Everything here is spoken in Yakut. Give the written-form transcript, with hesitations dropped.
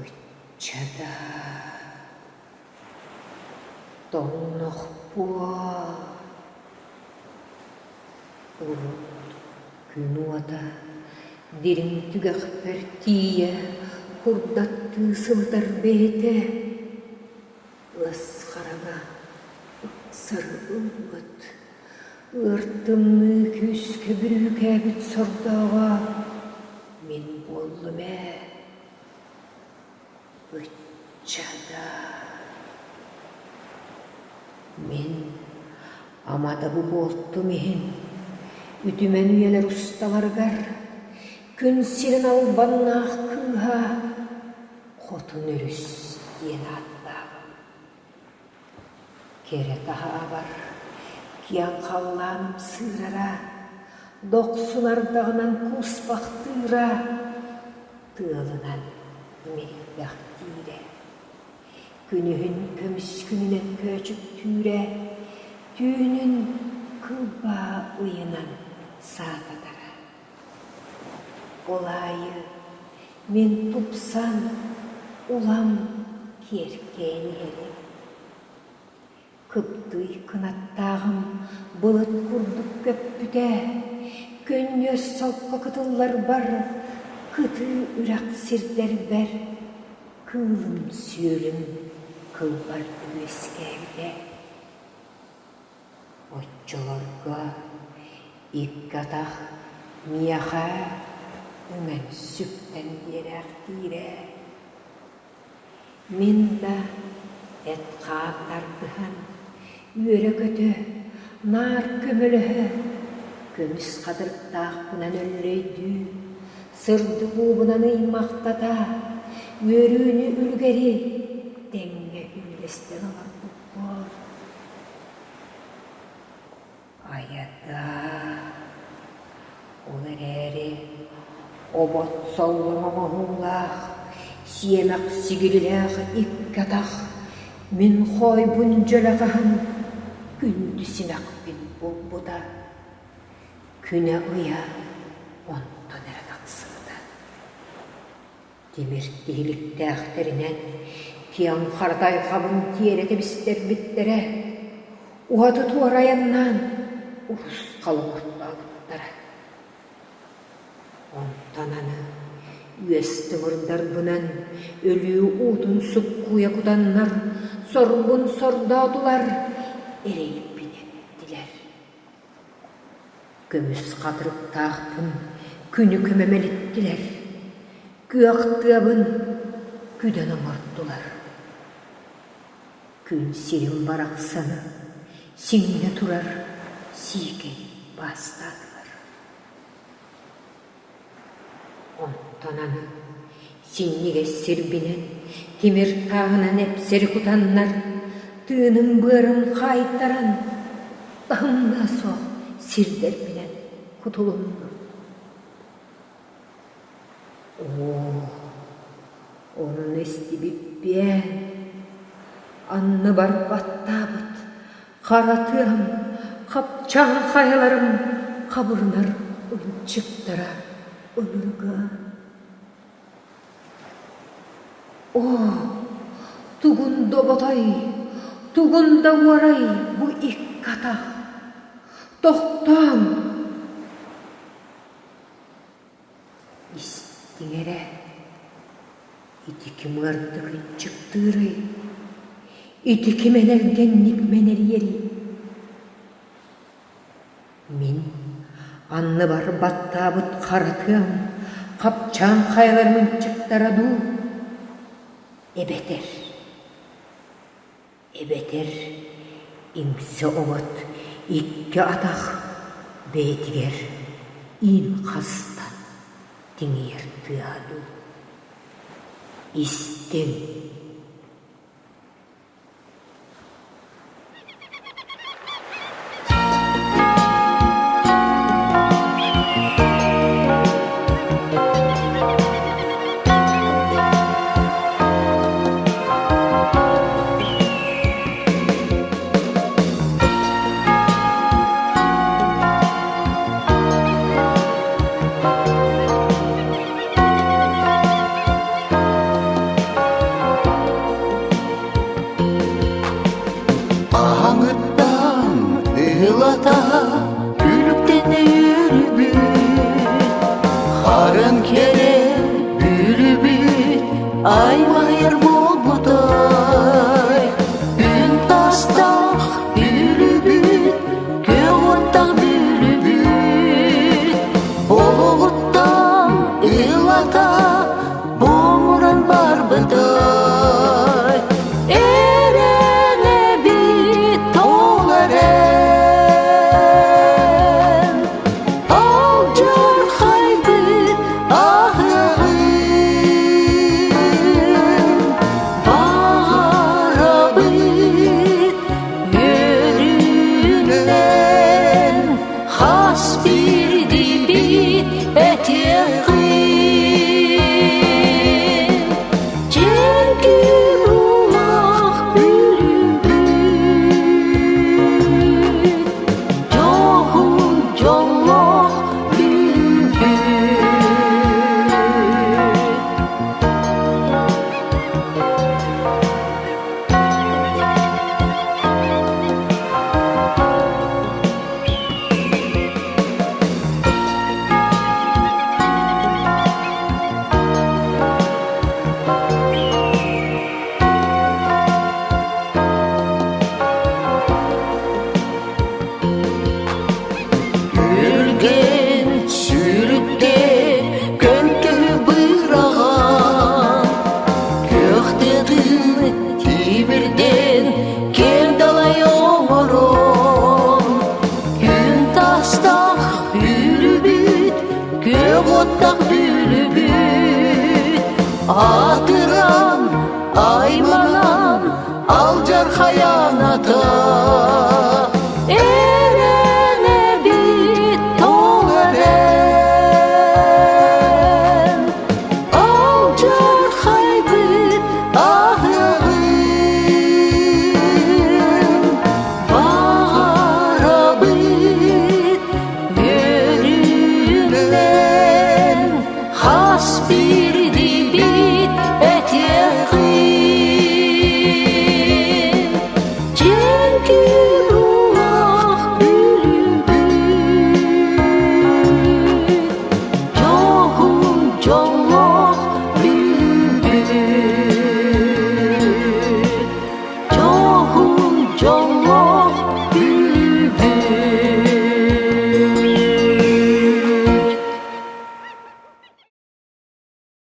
Ычча даа, тоҥнохпуо Урут күн уота дириҥ түгэхпэр тиийэ курдаттыы сылытар бэйэтэ ыас хараҥа ыксары ылбыт, ыар тымныы күүскэ бүрүүкээбит сордооҕо мин буоллум ээ Ычча даа, мин ама да бу буолтум иһин, үтүмэн үйэлэр усталарыгар күн сирин албаннаах кыыһа Хотун өрүс диэн ааттаабым. Кэрэ таһаабар киэҥ халлааным сыырара, дохсун ардаҕынан кууспахтыыра, тыалынан имэрийбэхтиирэ. Күнүһүн көмүс күнүнэн көөчүктүүрэ, түүнүн кылбаа ыйынан саататара. Ол аайы мин тупсан, улам киэркэйэн иһэрим. Кыптый кынаттааҕым былыт курдук көппүтэ, көнньүөс солко кытылларбар, кытыы үрэх сирдэрбэр кыылым-сүөлүм кылбар үөскээбитэ. Оччолорго икки атах миэхэ үҥэн-сүктэн биэрээхтиирэ. Мин да эт-хаан тардыһан, үөрэ-көтө, наар көмөлөһө, көмүс хатырыктаахпынан өллөйдүү, сырдык уубунан ыймахтата, үөрүүнү үлүгэри тэҥҥэ үллэстэн олорбуппут. Айата, ол эрээри обот соллоҥ оҥоһуулаах, сиэмэх сигилилээх икки атах мин хоойбун дьөлө хаһан күндү симэхпин булбута, күнэ-ыйа онтон эрэ тахсыбыта. Тимир тиһиликтээхтэринэн киэҥ хара тайҕабын тиэрэ тэбистэрбиттэрэ, уһаты-туора айаннаан урусхал оҥортообуттара. Онтон аны үөс тымырдарбынан өлүү уутун суккуйа кутаннар сорбун сордоотулар, эрэйбин эптилэр. Көмүс хатырыктаахпын күнү көмө мэлиттилэр, күөх тыабын күдэн оҥордулар. Күн сирим барахсаны сиҥнэ турар сиикэй баастаатылар. Онтон аны синньигэс сирбинэн тимир тааһынан эпсэри кутаннар, тыыным-быарым хаайтаран, таһымныа суох сирдэрбинэн кутулуннум. Оо, онно истибиппиэн, анныбар баттаабыт Хара тыам, хапчаан хайаларым хабырынар ынчыктара ынырыга. Оо, тугун да оботой, тугун да уорай бу икки атах! Тохтооҥ! Истиҥ эрэ, ити ким ыардык ынчыктыырый, ити ким энэлгэнник мэнэрийэрий? Мин анныбар баттаабыт хара тыам хапчаан хайаларым ынчыктара дуу, эбэтэр Эбэтэр иҥсэ обот икки атах бэйэтигэр иин хастан тиҥийэр тыаһа дуу? Истиҥ! Ылата күлүктэнэ үөрүбүт, Харын кэрэ бүлүбүт аймайар буолбутай. Күн тастах бүлүбүт, күөх уоттах бүлүбүт, Олоҕуттан ылата буоҥуран барбытай. Эрэнэбит ол эрэн, алдьархайбыт аһыаҕын. Баҕарабыт үөрүүнэн хас биирдиибит этиэҕин. Дьэҥкир уулаах бүлүүбүт, дьоһун дьоллоох бүлүүбүт. Күргэн сүүрүккэ көнтөһү быраҕан, Көхтөтүн тимирдэн кэм далай оҥорон, Күн тастах бүлүбүт, күөх оттах бүлүбүт.